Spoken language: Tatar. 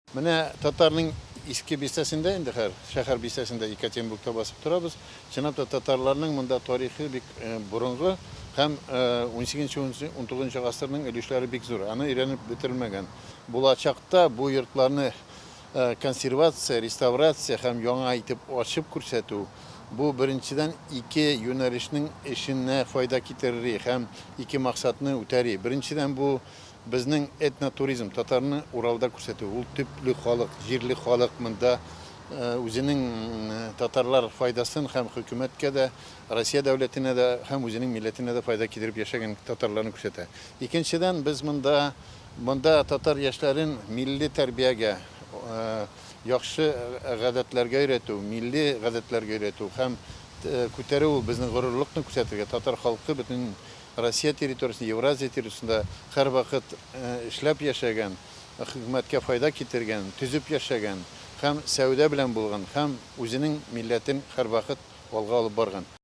Менә татарның иске бистәсендә инде хәзер, шәһәр бистәсендә Екатеринбургта басып торабыз. Чынлап та татарларның монда тарихы бик борынгы һәм 18-19 гасырның өлешләре бик зур. Аны өйрәнеп бетерелмәгән. Булачакта бу йортларны консервация, реставрация һәм яңа итеп ачып күрсәтү, бу беренчедән ике юнәлешнең эшенә файда китерер һәм ике максатны үтәри. Беренчедән, бу Безнең этнотуризм, татарны Уралда күрсәтү, ул төпле халык, җирле халык монда үзенең татарлар файдасын һәм хөкүмәткә дә, Россия дәүләтенә дә һәм үзенең милләтенә дә файда китереп яшәгән татарларны күрсәтә. Икенчедән, без монда монда татар яшьләрен милли тәрбиягә, яхшы гадәтләргә өйрәтү, милли гадәтләргә өйрәтү һәм күтәрү ул безнең горурлыкны күрсәтергә, татар халкы бөтен Россия территориясендә, Евразия территориясендә һәрвакыт эшләп яшәгән, хөкүмәткә файда китергән, төзеп яшәгән һәм сәүдә белән булган һәм үзенең милләтен һәрвакыт алга алып барган.